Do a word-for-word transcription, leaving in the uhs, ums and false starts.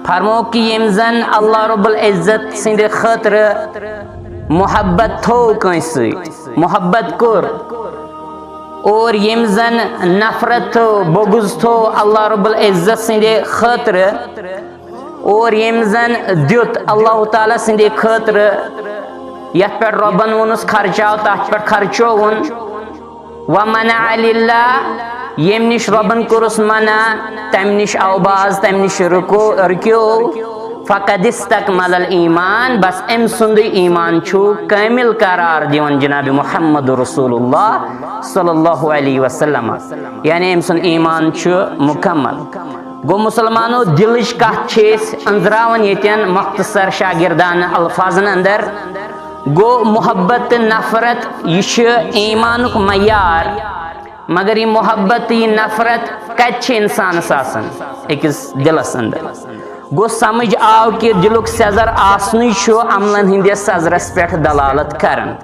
فرموو کہ ییٚمۍ زن اللہ رب العزت سٕنٛدِ خٲطرٕ محبت تھوو کٲنٛسہِ سۭتۍ، محبت کوٚر، اور ییٚمۍ زن نفرت تھوو، بغض تھوو اللہ رب العزت سٕنٛدِ خٲطرٕ، اور ییٚمۍ زن دیُت اللہ تعالیٰ سٕنٛدِ خٲطرٕ، یتھ پٮ۪ٹھ رۄبن ووٚنُس خرچاو، تتھ پٮ۪ٹھ خرچووُن، ومنع للہ، ییٚمہِ نِش رۄبن کوٚرُس منع، تمہِ نِش آو باز، تمہِ نِش رُکو، رُکیو، فقد استکمل الایمان، بس أمۍ سُنٛدُے ایمان چھُ کٲمل قرار دِوان جناب محمد رسول اللہ صلی اللہ علیہ وسلم، یعنی أمۍ سُنٛد ایمان چھُ مکمل۔ گوٚو مسلمانو، دلٕچ کتھ چھِ أسۍ أنٛزراوان ییٚتٮ۪ن مختصر شاگردانہٕ الفاظن اندر۔ گوٚو محبت تہٕ نفرت یہِ چھُ ایمانُک معیار، مگر یہِ محبت تہٕ یہِ نفرت کتہِ چھِ انسانس آسان؟ أکِس دلس اندر۔ گوٚو سمجھ آو کہ دلُک سیزر آسنُے چھُ عملن ہٕنٛدِس سیزرس پٮ۪ٹھ دلالت کران۔